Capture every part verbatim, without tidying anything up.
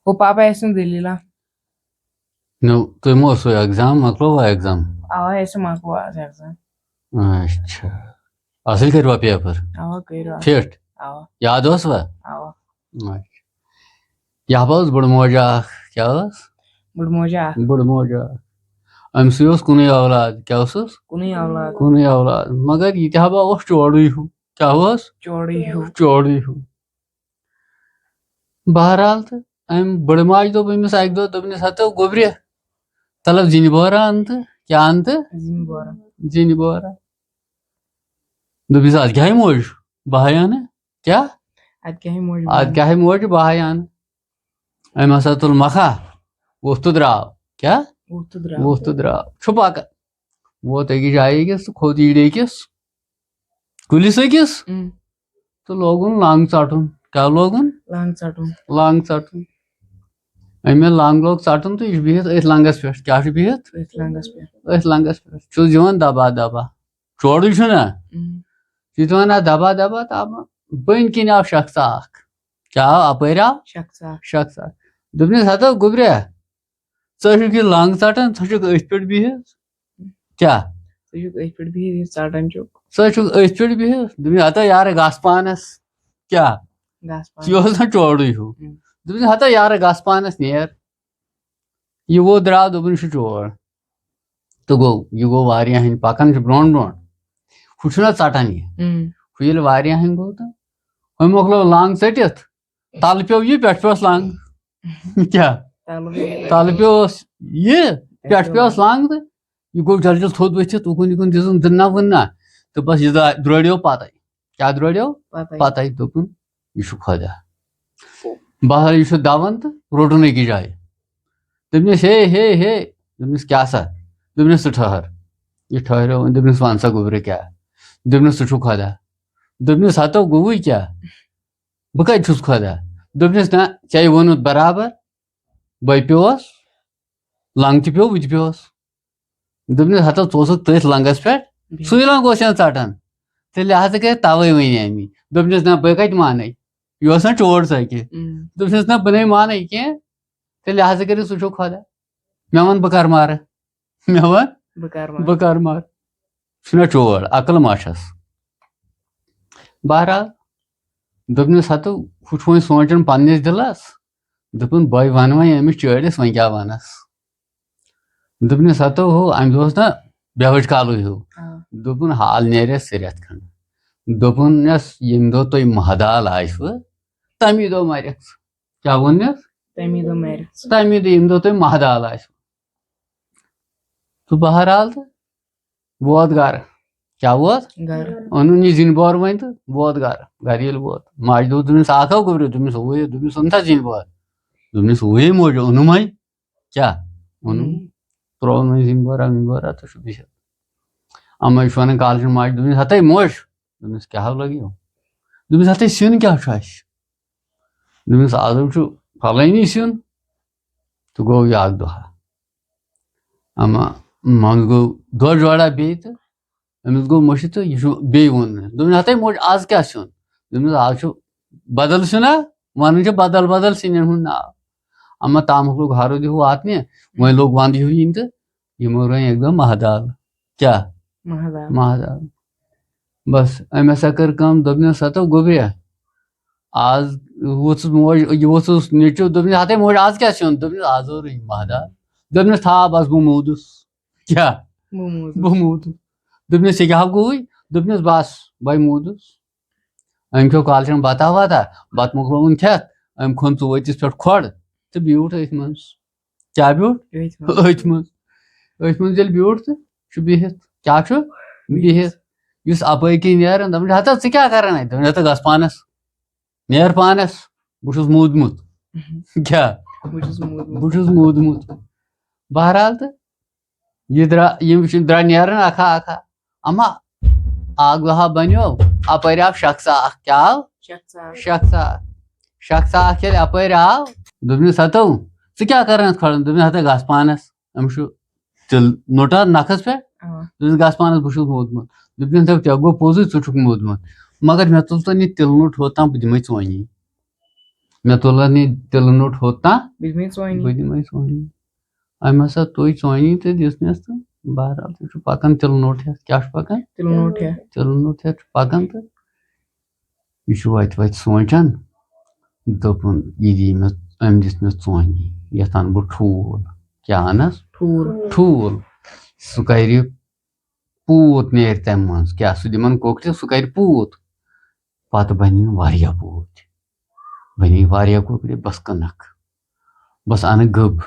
گوٚو پاپا اَسہِ سُنٛد دٔلیٖلہ۔ نو، تُہۍ ما اوسوٕ ایگزام، مۄکلووا ایگزام؟ اَوا، اَسہِ مۄکلو آز ایگزام۔ اچھا۔ اَصٕل کٔروا پیپر؟ اَوا، کٔرِو آز۔ فِٹ؟ اَوا۔ یاد اوسوا؟ اَوا۔ اچھا۔ یہِ ہا اوس بٕڑٕ موج اکھ، کیٛاہ ٲس؟ بٕڑٕ موج اکھ۔ بٕڑٕ موج اکھ۔ أمۍ سٕے اوس کُنُے اولاد، کیٛاہ اوسُس؟ کُنُے اولاد۔ کُنُے اولاد۔ مگر یہِ تہِ ہا اوس چوڑٕے ہیوٗ۔ کیٛاہ اوس؟ چوڑٕے ہیوٗ۔ چوڑٕے ہیوٗ۔ بہرحال، تہٕ أمۍ بٕڑٕ ماجہِ دوٚپ أمِس اَکہِ دۄہ، دوٚپنَس، "ہَتو گوٚبرِ، تَلہٕ زِنۍ بورہ اَن تہٕ کیٛاہ اَن تہٕ؟" زِنۍ بورہ۔ زِنۍ بورہ۔ دوٚپنَس، "اَتھ کیٛاہ ہے موج؟ بہٕ ہَے اَنہٕ۔ کیٛاہ؟ اَتہِ کیٛاہ ہے موج؟ اَتھ کیٛاہ ہے موج؟ بہٕ ہَے اَنہٕ۔" أمۍ ہسا تُل مَکھا، ووٚتھ تہٕ درٛاو۔ کیٛاہ؟ ووٚتھ تہٕ درٛاو۔ ووٚتھ تہٕ درٛاو۔ چھُ پَکان۔ ووت أکِس جایہِ أکِس تہٕ کھوٚت یٖرِ أکِس کُلِس أکِس اۭں۔ تہٕ لوگُن لنٛگ ژَٹُن۔ کیٛاہ لوگُن؟ لنٛگ ژَٹُن۔ لنٛگ ژَٹُن۔ أمۍ ییٚلہِ لنٛگ لوگ ژَٹُن تہٕ یہِ چھُ بِہِتھ أتھۍ لنٛگَس پٮ۪ٹھ۔ کیٛاہ چھُ بِہِتھ؟ أتھۍ لنٛگَس پٮ۪ٹھ۔ أتھۍ لنٛگَس پٮ۪ٹھ۔ چھُس دِوان دَبا دَبا۔ چوڑٕے چھُنہ؟ اۭں۔ یہِ چھُ دِوان اَتھ دَبا دَبا تہٕ اَما بٔنۍ کِنۍ آو شخصا اَکھ۔ کیٛاہ آو اَپٲرۍ آو؟ شخصا۔ شخصا۔ دوٚپنَس، "ہَتو گوٚبریا، ژٕ چھُکھ یہِ لنٛگ ژَٹان، ژٕ چھُکھ أتھۍ پٮ۪ٹھ بِہِتھ۔" کیٛاہ؟ ژٕ چھُکھ أتھۍ پٮ۪ٹھ بِہِتھ، یہِ ژَٹان چھُکھ۔ ژٕ چھُکھ أتھۍ پٮ۪ٹھ بِہِتھ۔ دوٚپمَس، "ہَتو یارٕ گژھ پانَس۔" کیٛاہ؟ گژھ پانَس۔ یہِ اوس نہ چوڑٕے ہیوٗ۔ اۭں۔ دوٚپمَس، "ہَتو یارٕ گژھ پانَس نیر۔" یہِ ووت درٛاو، دوٚپُن، "یہِ چھُ چور۔" تہٕ گوٚو، یہِ گوٚو واریاہَن پَکان چھُ برونٛٹھ برونٛٹھ۔ ہُہ چھُنہ ژَٹان یہِ۔ اۭں۔ ہُہ ییٚلہِ واریاہَن گوٚو تہٕ وۄنۍ مۄکلٲو لنٛگ ژٔٹِتھ، تَلہٕ پیوٚو یہِ، پٮ۪ٹھٕ پیوٚس لنٛگ۔ کیٛاہ؟ تَلہٕ پیوٚو۔ تَلہٕ پیوٚس یہِ، پٮ۪ٹھٕ پیوٚس لنٛگ تہٕ یہِ گوٚو جل جل تھوٚد ؤتھِتھ، اُکُن یِکُن دِژٕن دٕنہ وٕنہ تہٕ بَس یہِ درٛا-، درٛوڈیو پَتَے۔ کیٛاہ درٛوڈیو؟ پَتَے۔ پَتَے دوٚپُن، "یہِ چھُ خۄدا۔" بہرحال، یہِ چھُ دَوان تہٕ روٚٹُن أکِس جایہِ۔ دوٚپنَس، "ہے، ہے، ہے۔" دوٚپنَس، "کیٛاہ سا؟" دوٚپنَس، "ژٕ ٹھٔہر۔" یہِ ٹھٔہریو وۄنۍ۔ دوٚپنَس، "وَن سا گوٚبرِ کیٛاہ؟" دوٚپنَس، "ژٕ چھُکھ خۄدا؟" دوٚپنَس، "ہَتو گوٚوُے کیٛاہ؟ بہٕ کَتہِ چھُس خۄدا؟" دوٚپنَس، "نہ، ژےٚ ووٚنُتھ برابر، بَے پیوٚس، لنٛگ تہِ پیوٚو، بہٕ تہِ پیوٚس۔" دوٚپنَس، "ہَتو ژٕ اوسُکھ تٔتھۍ لنٛگَس پٮ۪ٹھ، سُے لنٛگ اوس یَن ژَٹان۔ تہٕ لہذا کٔرِتھ تَوَے وَنے أمی۔" دوٚپنَس، "نہ، بہٕ کَتہِ مانَے؟ یہِ اوس نہ چور ژَکہِ۔" اۭں۔ دوٚپنَس، "نہ، بہٕ نَے مانَے کینٛہہ۔ تہٕ لہذا کٔرِتھ ژٕ چھُکھ خۄدا۔ مےٚ وَن بہٕ کَر مارٕ۔ مےٚ وَن بہٕ کَرٕ وَن۔ بہٕ کَر مارٕ۔ ژٕ چھُنہ چور، عقل ما چھَس؟" بہرحال، دوٚپنَس، "ہَتو، ہُہ چھُ وۄنۍ سونٛچان پنٛنِس دِلَس۔" دوٚپُن، "بَے وَنہٕ وۄنۍ أمِس چٲڑِس، وۄنۍ کیٛاہ وَنَس؟" دوٚپنَس، "ہَتو ہو، اَمہِ دۄہ اوس نہ بے ہوش کالٕے ہیوٗ۔" آ۔ دوٚپُن، "حال نیرٮ۪س رٮ۪تھ کھنٛڈ۔" دوٚپُن، "نَس، ییٚمہِ دۄہ تُہۍ مہدال آسِوٕ، تَمی دۄہ مَرٮ۪کھ ژٕ۔" کیٛاہ ووٚن مےٚ؟ تَمی دۄہ مَرِ۔ تَمی دۄہ، ییٚمہِ دۄہ تۄہہِ مہدال آسِوٕ۔ تہٕ بہرحال تہٕ ووت گرٕ۔ کیٛاہ ووت؟ گرٕ۔ اوٚنُن یہِ زِنۍ بور وۄنۍ تہٕ ووت گرٕ۔ گرٕ ییٚلہِ ووت، ماجہِ دوٚپ، دوٚپمَس، "اکھ ہاو گوٚبریو؟" دوٚپمَس، "اوے۔" دوٚپمَس، "اوٚن تھا زِنۍ بور؟" دوٚپمَس، "اوے موجہِ، اوٚنُم ہے۔" کیٛاہ اوٚنُم؟ اوٚنُم۔ ترٛوو نہٕ زِنۍ بورا وِنۍ بورا تہٕ چھُ بِہِتھ۔ اما یہِ چھُ وَنان کالچن ماجہِ، دوٚپمَس، "ہتے موج۔" دوٚپمَس، "کیٛاہ ہو لَگیو؟" دوٚپمَس، "ہتے سیُن کیٛاہ چھُ اَسہِ؟" دوٚپمَس، "آز حظ چھُ فلٲنی سیُن۔" تہٕ گوٚو یہِ اکھ دۄہا۔ اما منٛزٕ گوٚو دۄہ جوڑا بیٚیہِ تہٕ أمِس گوٚو مٔشِتھ تہٕ یہِ چھُ بیٚیہِ ووٚن أمِس۔ دوٚپُن، "ہتے موج، آز کیٛاہ سیُن؟" دوٚپمَس، "آز چھُ بدل سیُنا، وَنان چھِ بدل بدل سِنٮ۪ن ہُنٛد ناو۔" اما تامُک لوٚگ ہرُد ہیوٗ واتنہِ، وۄنۍ لوٚگ وَندٕ ہیوٗ یِنہِ تہٕ یِمو رٔنۍ اَکہِ دۄہ ماہ دال۔ کیٛاہ؟ ماہ دال۔ ماہ دال۔ بس، أمۍ ہسا کٔر کٲم، دوٚپنَس، "ہتو گوٚبریا، آز ووٚژھُس موج، یہِ ووٚژھُس نیٚچوٗ۔" دوٚپنَس، "ہتے موج، آز کیٛاہ سیُن؟" دوٚپنَس، "آز ہو رٔنۍ ماہ دال۔" دوٚپنَس، "تھاو، بس بہٕ موٗدُس۔" کیٛاہ؟ بہٕ موٗدُس۔ بہٕ موٗدُس۔ دوٚپنَس، "ژےٚ کیٛاہ ہا گوٚوُے؟" دوٚپنَس، "بس، بہٕ موٗدُس۔" أمۍ کھیوٚو کالچن بتہ وتہ، بتہٕ مۄکلووُن کھٮ۪تھ، أمۍ کھوٚن ژُوٲتِس پٮ۪ٹھ کھۄڈ تہٕ بیوٗٹھ أتھۍ منٛز۔ کیٛاہ بیوٗٹھ؟ أتھۍ منٛز۔ أتھۍ منٛز۔ أتھۍ منٛز ییٚلہِ بیوٗٹھ تہٕ چھُ بِہِتھ۔ کیٛاہ چھُ؟ بِہِتھ۔ یُس اَپٲرۍ کِنۍ نیران، دَپان چھُ، "ہتا، ژٕ کیٛاہ کران اَتہِ؟" دَپان چھُ، "ہتا، گژھ پانَس۔ نیر پانَس۔ بہٕ چھُس موٗدمُت۔" کیٛاہ؟ بہٕ چھُس موٗدمُت۔ بہٕ چھُس موٗدمُت۔ بہرحال تہٕ یہِ درٛا-، یِم چھِ درٛا نیران اکھا اکھا۔ اما اکھ دۄہا بنیو، اپٲرۍ آو شخصا اکھ۔ کیٛاہ آو؟ شخصا۔ شخصا اکھ۔ شخصا اکھ ییٚلہِ اپٲرۍ آو، دوٚپنَس، "ہتو، ژٕ کیٛاہ کران یَتھ کھۄڈن؟" دوٚپنَس، "ہتا، گژھ پانس، أمِس چھُ تِل نوٚٹا نکھس پٮ۪ٹھ۔" اوا۔ دوٚپنَس، "گژھ پانس، بہٕ چھُس موٗدمُت۔" دوٚپنَس، "دَپ، ژےٚ گوٚو پوٚزُے، ژٕ چھُکھ موٗدمُت، مگر مےٚ تُل تہٕ یہِ تِل نوٚٹ ہوٚت تام، بہٕ دِمے ژونی۔" مےٚ تُلن یہِ تِلہٕ نوٚٹ ہوٚت تام، بہٕ دِمے ژونی۔ بہٕ دِمے ژونی۔ أمۍ ہسا تُج ژونی تہٕ دِژنس، تہٕ بہرحال سُہ چھُ پکان تِلہٕ نوٚٹ ہٮ۪تھ۔ کیٛاہ چھُ پکان؟ تِلہٕ نوٚٹ ہٮ۪تھ۔ تِلہٕ نوٚٹ ہٮ۪تھ چھُ پکان تہٕ یہِ چھُ وتہِ وتہِ سونٛچان، دوٚپُن، "یہِ دی مےٚ، أمۍ دِژ مےٚ ژونی، یَتھ اَنہٕ بہٕ ٹھوٗل۔" کیٛاہ اَنَس؟ ٹھوٗل۔ ٹھوٗل۔ سُہ کَرِ پوٗت، نیرِ تَمہِ منٛز۔ کیٛاہ سُہ دِمَن کۄکرِ، سُہ کَرِ پوٗت۔ پَتہٕ بَنن واریاہ پوٗتۍ۔ بَنے واریاہ کۄکرِ، بَس کٕنَکھ۔ بَس اَنہٕ گٔب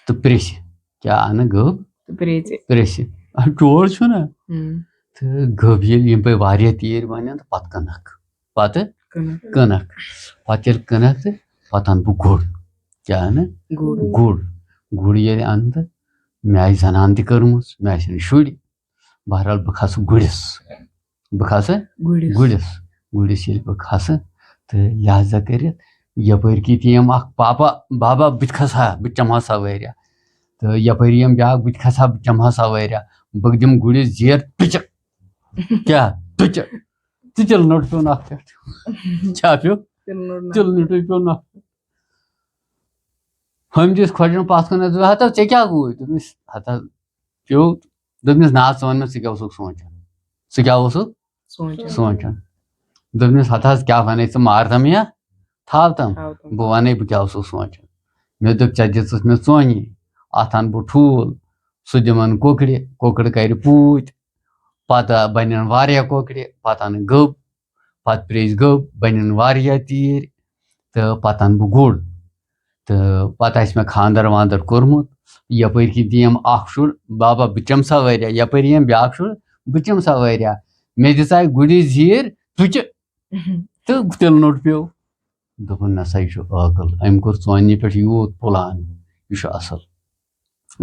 تہٕ پرٛیٚژھِ۔ کیٛاہ اَنہٕ گٔب؟ تہٕ پرٛیٚژِ۔ پرٛیٚژھِ۔ آ، چور چھُنہ؟ ہُم۔ تہٕ گٔب ییٚلہِ یِم پَے واریاہ تیٖرۍ بَنن تہٕ پَتہٕ کٕنَکھ۔ پَتہٕ کٕنَکھ۔ کٕنَکھ۔ پَتہٕ ییٚلہِ کٕنَکھ تہٕ پَتہٕ اَنہٕ بہٕ گُر۔ کیٛاہ اَنہٕ؟ گُر۔ گُر۔ گُر ییٚلہِ اَنہٕ تہٕ مےٚ آسہِ زَنان تہِ کٔرمٕژ، مےٚ آسن شُرۍ۔ بہرحال بہٕ کھسہٕ گُرِس۔ بہٕ کھسہٕ گُرِس۔ گُرِس۔ گُرِس ییٚلہِ بہٕ کھسہٕ تہٕ لحاظہ کٔرِتھ یَپٲرۍ کِنۍ تہِ یِم اَکھ پاپا، "بابا، بہٕ تہِ کھسہٕ ہا، بہٕ تہِ چَمہٕ ہا سَوٲرۍ ہا۔" تہٕ یَپٲرۍ یِم بیٛاکھ، "بہٕ تہِ کھسہٕ ہا، بہٕ تہِ چَمہٕ ہا سَوٲرۍ ہا۔" بہٕ دِمہٕ گُرِس زیر، ٹُچَک۔ کیٛاہ؟ ٹُچَک۔ تہٕ تِلہٕ نوٚٹ پیوٚو نَکھٕ پٮ۪ٹھ۔ کیٛاہ پیوٚو؟ تِلہٕ نوٚٹ نَکھٕ۔ تِلہٕ نوٚٹُے پیوٚو نَکھٕ پٮ۪ٹھ۔ ہُمۍ دِژ کھۄڈجَن پَتھ کُن، دوٚپُن، "ہتا ژےٚ کیٛاہ گوٚوُے؟" دوٚپمَس، ہتا پیوٚو۔ دوٚپمَس، "نہ، ژٕ وَن مےٚ، ژٕ کیٛاہ اوسُکھ سونٛچان؟ ژٕ کیٛاہ اوسُکھ سونٛچان۔ سونٛچان؟" دوٚپمَس، "ہتا حظ، کیٛاہ وَنے ژٕ، مار تَم یا تھاو تَم؟" تھاو تِم۔ بہٕ وَنے بہٕ کیٛاہ اوسُکھ سونٛچان۔ مےٚ دوٚپ، ژےٚ دِژٕتھ مےٚ ژونی، اَتھ اَنہٕ بہٕ ٹھوٗل، سُہ دِمَن کۄکرِ، کۄکٕر کَرِ پوٗتۍ، پَتہٕ بَنن واریاہ کۄکرِ، پَتہٕ اَنہٕ گٔب، پَتہٕ پرٛیٚژھِ گٔب، بَنن واریاہ تیٖرۍ، تہٕ پَتہٕ اَنہٕ بہٕ گُر۔ تہٕ پَتہٕ آسہِ مےٚ خانٛدر وانٛدر کوٚرمُت، یَپٲرۍ کِنۍ تہِ یِم اَکھ شُر، بابا، بہٕ چَمہٕ سا واریاہ، یَپٲرۍ یِم بیٛاکھ شُر، بہٕ چَمہٕ سا واریاہ۔ مےٚ دِژاے گُرِس زیٖر، ٹُچہِ، تہٕ تِلہٕ نوٚٹ پیوٚو۔ دوٚپُن، "نہ سا، یہِ چھُ عٲقل، أمۍ کوٚر ژونہِ پٮ۪ٹھ یوٗت پُلان، یہِ چھُ اَصٕل۔"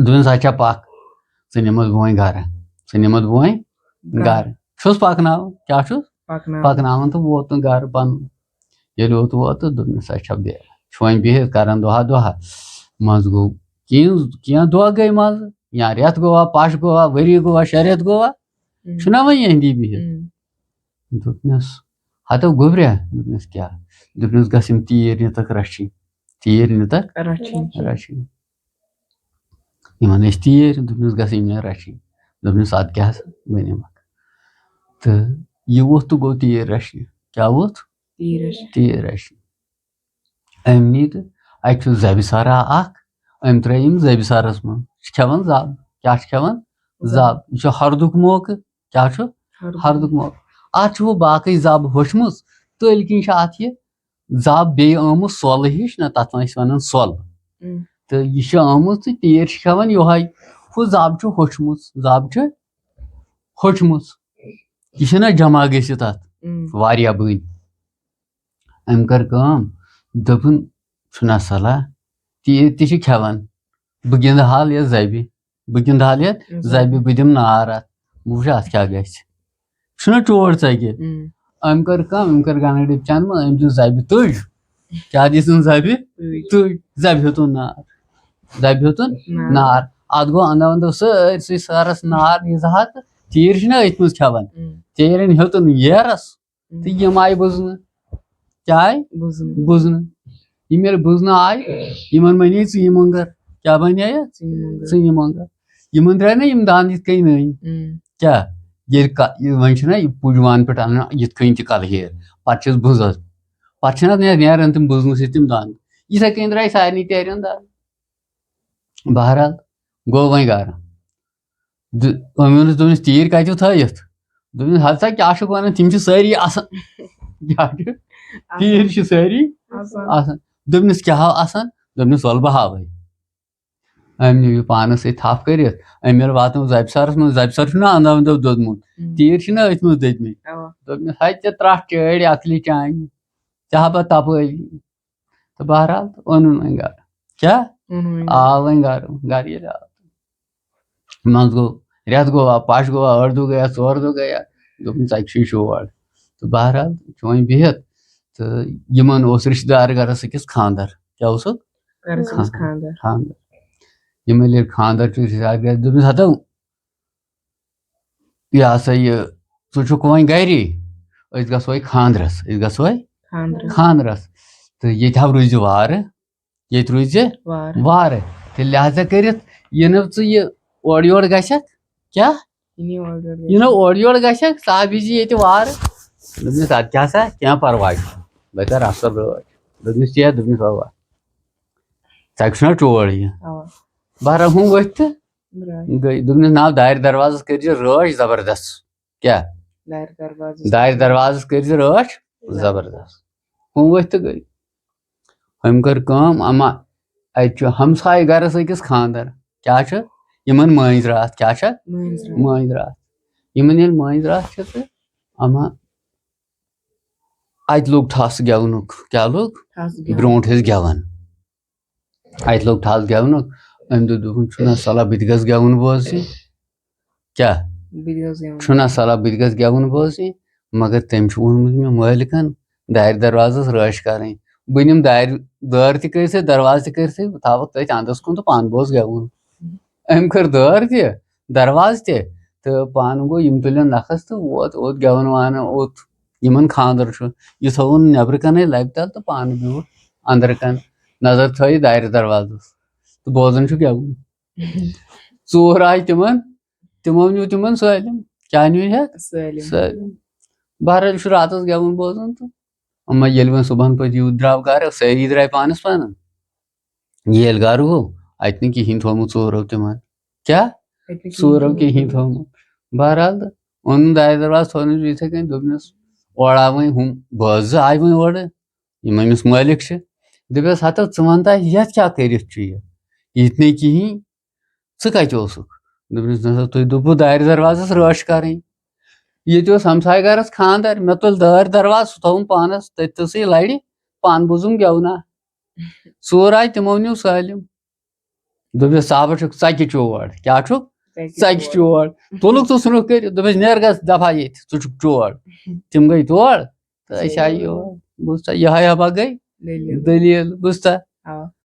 دوٚپُن، "سا چھا پَکھ، ژٕ نِمَتھ بہٕ وۄنۍ گَرٕ، ژٕ نِمَتھ بہٕ وۄنۍ گَرٕ۔" چھُس پَکناوان، کیٛاہ چھُس؟ پَکناوان۔ پَکناوان تہٕ ووت نہٕ گَرٕ پَنُن۔ ییٚلہِ اوٚت ووت تہٕ دوٚپنَس، "سا چھا بیٚہہ، چھُ وۄنۍ بِہِتھ کَران دۄہا دۄہا۔" منٛزٕ گوٚو کینٛہہ، کینٛہہ دۄہ گٔے منٛزٕ، یا رٮ۪تھ گوٚوا، پَش گوٚوا، ؤری گوٚوا، شےٚ رٮ۪تھ گوٚوا، ہُم۔ چھُنہ وۄنۍ یِہِنٛدی بِہِتھ۔ ہُم۔ دوٚپنَس، "ہَتو گوٚبریا؟" دوٚپنَس، "کیٛاہ؟" دوٚپنَس، "گژھ یِم تیٖرۍ نِتَکھ رَچھِنۍ، تیٖرۍ نِتَکھ رَچھِنۍ۔ رَچھِنۍ۔" یِمَن ٲسۍ تیٖرۍ، دوٚپنَس، "گژھ یِم نِتھ رَچھِنۍ۔" دوٚپنَس، "اَدٕ کیٛاہ سا، بہٕ نِمَکھ۔" تہٕ یہِ ووٚتھ تہٕ گوٚو تیٖرۍ رَچھنہِ۔ کیٛاہ ووٚتھ؟ تیٖرۍ رَچھنہِ۔ تیٖرۍ رَچھنہِ۔ أمۍ نی تہٕ اَتہِ چھُ زَبہِ سارا اَکھ، أمۍ ترٛٲے یِم زَبہِ سارَس منٛز۔ یہِ چھِ کھٮ۪وان زَب۔ کیٛاہ چھِ کھٮ۪وان؟ زَب۔ یہِ چھُ ہَردُک موقعہٕ۔ کیٛاہ چھُ؟ ہَردُک موقعہٕ۔ اَتھ چھُ وۄنۍ باقٕے زَب ہوٚچھمٕژ، تٔلۍ کِنۍ چھِ اَتھ یہِ زَب بیٚیہِ آمٕژ سۄلہٕ ہِش نہ، تَتھ ٲسۍ وَنان سۄلہٕ۔ اۭں۔ تہٕ یہِ چھِ آمٕژ تہٕ تیٖر چھِ کھٮ۪وان یِہوٚے۔ ہُہ زَب چھُ ہوٚچھمُت، زَب چھُ ہوٚچھمُت۔ یہِ چھِنہ جمع گٔژھِتھ اَتھ اۭں۔ واریاہ بٔنۍ۔ أمۍ کٔر کٲم، دوٚپُن، "چھُنہ صلاح، تیٖر تہِ چھِ کھٮ۪وان، بہٕ گِنٛدٕ حال یَتھ زَبہِ، بہٕ گِنٛدٕ حال یَتھ زَبہِ، بہٕ دِمہٕ نار اَتھ، بہٕ وٕچھٕ اَتھ کیٛاہ گژھِ۔" چھُنہ چور ژَگہِ؟ اۭں۔ أمۍ کٔر کٲم، أمۍ کٔر گَنٛڈ ڈِپ چَنٛدٕ منٛز، أمۍ دیُت زَبہِ تُج۔ کیٛاہ دِژٕن زَبہِ؟ تُج۔ تُج۔ زَبہِ ہیوٚتُن نار۔ زَبہِ ہیوٚتُن نار۔ نار۔ اَتھ گوٚو اَنٛدٕ اَنٛدٕ سٲرسٕے سَرَس نار، یہِ زٕ ہَتھ تہٕ تیٖر چھِنہ أتھۍ منٛز کھٮ۪وان۔ اۭں۔ تیٖرٮ۪ن ہیوٚتُن ییرَس۔ اۭں۔ تہٕ یِم آیہِ بُزنہٕ۔ کیٛاہ آیہِ؟ بُزنہٕ۔ بُزنہٕ۔ یِم ییٚلہِ بُزنہٕ آیہِ، یِمَن بَنے ژٕے مۄنٛگَر۔ کیٛاہ بَنے یَتھ؟ ژٕے مۄنٛگَر۔ ژٕے مۄنٛگَر۔ یِمَن درٛاے نہ یِم دَنٛد یِتھ کٔنۍ نٔنۍ۔ اۭں۔ کیٛاہ؟ ییٚلہِ کا-، یہِ وۄنۍ چھِنہ یہِ پُج وان پٮ۪ٹھ اَنان یِتھ کٔنۍ تہِ کَلہٕ ہیر، پَتہٕ چھِس بُزَس۔ پَتہٕ چھِنہ نیر-، نیران تِم بُزنہٕ سۭتۍ تِم دَنٛد۔ یِتھَے کٔنۍ درٛاے سارنٕے تیرٮ۪ن دَنٛد۔ بہرحال، گوٚو وۄنۍ گَرٕ۔ دِ-، أمۍ ووٚنُس، دوٚپنَس، "تیٖرۍ کَتہِ چھِو تھٲیِتھ؟" دوٚپنَس، "ہَتہٕ سا کیٛاہ چھُکھ وَنان، تِم چھِ سٲری آسان۔" کیٛاہ چھِ؟ تیٖرۍ چھِ سٲری آسان۔ آسان۔ دوٚپنَس، "کیٛاہ ہاو آسان؟" دوٚپنَس، "وَلہٕ بہٕ ہاوَے۔" أمۍ نیوٗ یہِ پانَس سۭتۍ تھَپھ کٔرِتھ۔ أمۍ ییٚلہِ واتنوو زَبہِ سَرَس منٛز، زَبہِ سَر چھُنہ اَنٛدٕ اَنٛدٕ دوٚدمُت۔ اۭں۔ تیٖرۍ چھِنہ أتھۍ منٛز دٔدمٕتۍ۔ اَوا۔ دوٚپنَس، "ہَتہِ ژےٚ ترٛٹھ چٲڑۍ عقلہِ چانہِ۔ ژےٚ ہا بہٕ تَپٲرۍ۔" تہٕ بہرحال، تہٕ اوٚنُن وۄنۍ گَرٕ۔ کیٛاہ؟ اوٚن وۄنۍ۔ آو وۄنۍ گَرٕ، گَرٕ ییٚلہِ آو۔ منٛزٕ گوٚو، رٮ۪تھ گوٚوا، پَش گوٚوا، ٲٹھ دۄہ گٔیا، ژور دۄہ گٔیا، دوٚپُن، "ژَکہِ چھُے شور۔" تہٕ بہرحال چھُ وۄنۍ بِہِتھ، تہٕ یِمَن اوس رِشتہٕ دار گَرَس أکِس خانٛدَر۔ کیٛاہ اوسُکھ؟ گَرَس منٛز خانٛدَر۔ خانٛدَر۔ یِمَن ییٚلہِ خانٛدَر چھُ رِشتہٕ دار گَرِ، دوٚپمَس، "ہَتو، یہِ ہسا یہِ، ژٕ چھُکھ وۄنۍ گَری، أسۍ گژھوے خانٛدرَس، أسۍ گژھوے خانٛدرَس۔ خانٛدرَس۔" تہٕ ییٚتہِ ہا روٗزِ وارٕ، ییٚتہِ روٗزِ وار وارٕ۔ تہٕ لہذا کٔرِتھ یہِ نہٕ ژٕ یہِ اورٕ یورٕ گژھکھ، کیٛاہ؟ یہِ نہٕ اورٕ یورٕ یہِ نہٕ اورٕ یورٕ گژھکھ، ژٕ ہا بیٚہزِ ییٚتہِ وارٕ۔ دوٚپمَس، اَدٕ کیٛاہ سا، کینٛہہ پَرواے چھُنہٕ، بہٕ کَرٕ اَصٕل رٲچھ۔ دوٚپمَس، کیٛاہ؟ دوٚپمَس، اَوا، ژےٚ چھُنہ ٹوٹھ یہِ؟ اَوا۔ بہرحال ہُم ؤتھۍ تہٕ درٛاے۔ گٔے۔ دوٚپمَس، نہ، دارِ دروازَس کٔرۍ زِ رٲچھ زبردست۔ کیٛاہ؟ دارِ دروازَس۔ دارِ دروازَس کٔرۍ زِ رٲچھ زبردست۔ ہُم ؤتھۍ تہٕ گٔے۔ ہُمۍ کٔر کٲم، اما اَتہِ چھُ ہمسایہِ گرس أکِس خانٛدر۔ کیٛاہ چھُ؟ یِمن مٲنٛزۍ راتھ۔ کیٛاہ چھُ؟ مٲنٛزۍ رٲژ۔ مٲنٛزۍ راتھ۔ یِمن ییٚلہِ مٲنٛزۍ راتھ چھِ تہٕ اما اَتہِ لوٚگ ٹھس گٮ۪ونُک۔ کیٛاہ لوٚگ؟ ٹھس گٮ۪وُن۔ برونٛٹھ ٲسۍ گٮ۪وان۔ اَتہِ لوٚگ ٹھس گٮ۪ونُک۔ أمۍ دوٚپ، دوٚپُن، چھُنہ صلاح بہٕ تہِ گژھٕ گٮ۪وُن بوزٕنۍ؟ کیٛاہ؟ بہٕ تہِ گژھٕ گٮ۪وُن۔ چھُنہ صلاح بہٕ تہِ گژھٕ گٮ۪وُن بوزٕنۍ؟ مگر تٔمۍ چھُ ووٚنمُت مےٚ مٲلکن، دارِ دروازس رٲچھ کرٕنۍ۔ بہٕ نِمہٕ دارِ، دٲر تہِ کٔرِتھ، دروازٕ تہِ کٔرِتھ، بہٕ تھاوکھ تٔتھۍ اندس کُن تہٕ پانہٕ بوز گٮ۪وُن۔ أمۍ کٔر دٲر تہِ، دروازٕ تہِ، تہٕ پانہٕ گوٚو، یِم تُلِن نکھس تہٕ ووت اوٚت گٮ۪وَن وانہٕ اوٚت۔ یِمن خانٛدر چھُ، یہِ تھووُن نٮ۪برٕ کنے لبہِ تل تہٕ پانہٕ بیوٗٹھ اندرٕ کن، نظر تھٲیِتھ دارِ دروازس تہٕ بوزان چھُ گٮ۪وُن۔ ژوٗر آیہِ تِمن، تِمو نیوٗ تِمن سٲلِم۔ کیٛاہ نیوٗ ہٮ۪کھ؟ سٲلِم۔ سٲلِم۔ بہرحال چھُ راتس گٮ۪وُن بوزان تہٕ اما ییٚلہِ وۄنۍ صُبحن پتہٕ یوٗت درٛاو گرٕ، سٲری درٛاے پانس پانن۔ ییٚلہِ گرٕ گوٚو، اتہِ نہٕ کِہینۍ تھوٚومُت ژوٗرو تِمن۔ کیٛاہ؟ اَتہِ نہٕ ژوٗرو کِہینۍ تھوٚومُت۔ بہرحال تہٕ اوٚنُن دارِ دروازٕ، تھوٚونَس یِتھَے کٔنۍ، دوٚپنَس، اورٕ آو وۄنۍ ہُم بٲژ زٕ آیہِ وۄنۍ اورٕ، یِم أمِس مٲلِک چھِ۔ دوٚپنَس، ہَتہٕ ژٕ وَن تہٕ یَتھ کیٛاہ کٔرِتھ چھُ یہِ؟ یہِ تہِ نَے کِہیٖنۍ، ژٕ کَتہِ اوسُکھ؟ دوٚپنَس، نہ سا، تُہۍ دوٚپوُ دارِ دروازَس رٲچھ کَرٕنۍ۔ ییٚتہِ اوس ہمسایہِ گَرَس خانٛدر، مےٚ تُل دارِ دروازٕ، سُہ تھوٚوُم پانَس تٔتھۍ تَسٕے لَرِ، پانہٕ بوٗزُم گٮ۪ونا۔ ژوٗر آیہِ، تِمو نیوٗ سٲلِم۔ دوٚپنَس، صاحبہ چھُکھ ژَکہِ چور۔ کیٛاہ چھُکھ؟ ژَکہِ چور۔ تُلُکھ ژٕ ژھٕنُکھ کٔرِتھ۔ دوٚپنَس، نیر گژھ دفعہ ییٚتہِ، ژٕ چھُکھ چور۔ تِم گٔے تور تہٕ أسۍ آیہِ یور۔ بوٗزتھا، یِہوٚے ہبا گٔے دٔلیٖل۔ دٔلیٖل۔ بوٗزتھا؟ اَوا۔